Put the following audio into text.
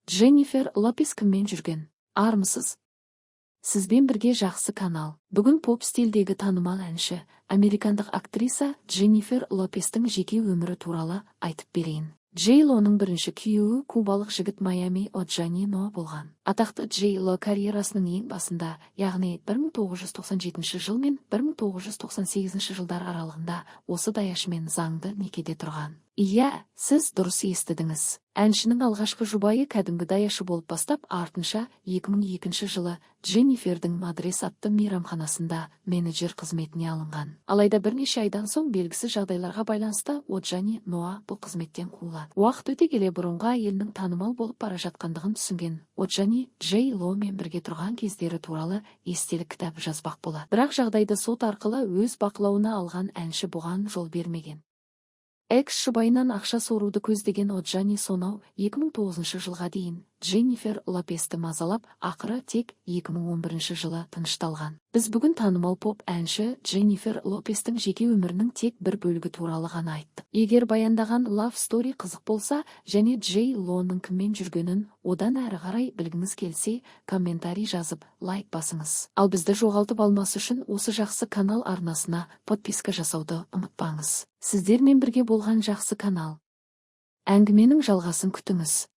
Дженнифер Лопес кіммен жүрген? Армысыз? Сізбен бірге Жақсы канал. Бүгін поп стильдегі танымал әнші, американдық актриса Дженнифер Лопестің жеке өмірі туралы айтып берейін. Джей Лоның бірінші күйеуі кубалық жігіт Майами Оджани Ноа болған. Атақты Джей Ло карьерасының ең басында, яғни 1997 жыл мен 1998 жылдар аралығында осы даяшымен заңды некеде тұрған. Иә, сіз дұрыс естідіңіз. Әншінің алғашқы жұбайы кәдімгі даяшы болып бастап, артынша 2002 жылы Дженнифердің Мадрес атты мейрамханасында менеджер қызметіне алынған. Алайда бірнеше айдан соң белгісіз жағдайларға байланысты Оджани Ноа бұл қызметтен қуылады. Уақыт өте келе бұрынғы әйелінің танымал болып бара жатқандығын түсінген Оджани Джей Ломен бірге тұрған кездері туралы естелік кітап жазбақ болады. Бірақ жағдайды сот арқылы өз бақылауына алған әнші бұған жол бермеген. Экс жұбайынан ақша соруды көздеген Оджани сонау 2009 жылға дейін Дженнифер Лопесті мазалап, ақыры тек 2011 жылы тынышталған. Біз бүгін танымал поп әнші Дженнифер Лопестің жеке өмірінің тек бір бөлігі туралы ғана айттық. Егер баяндаған love story қызық болса және Джей Лоның кіммен жүргенін одан әрі қарай білгіңіз келсе, комментарий жазып, лайк басыңыз. Ал бізді жоғалтып алмас үшін осы Жақсы канал арнасына подписка жасауды ұмытпаңыз. Сіздермен бірге болған Жақсы канал. Әңгіменің жалғасын күтіңіз.